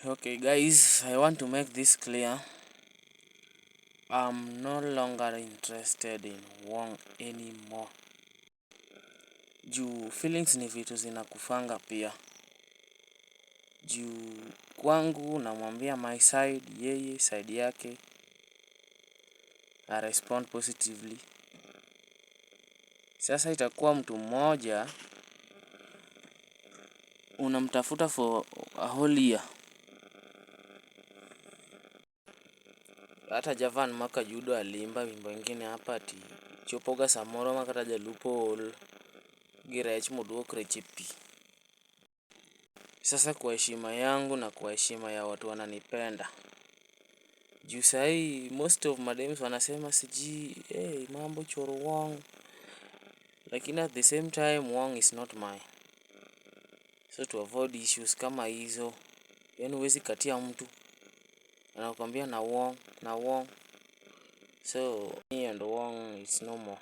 Okay guys, I want to make this clear. I'm no longer interested in Wong anymore. Juu feelings ni vitu zinakufanga pia. Juu kwangu namwambia my side, yeye side yake. I respond positively. Sasa itakuwa mtu mmoja unamtafuta for a whole year. Hata Javan Maka Judo aliimba wimbo ingine hapa ati chopoga samoro ma kata jalupo ol gi rech moduok rech e pi. Sasa kwa heshima yangu na kwa heshima ya watu wananipenda. Juu sahii most of madems wanasema sijui hey, mambo choro Wong. Lakini at the same time Wong is not mine. So to avoid issues kama hizo, yaani huwezi katia mtu anakuambia na Wong na Wong. So me and Wong is no more.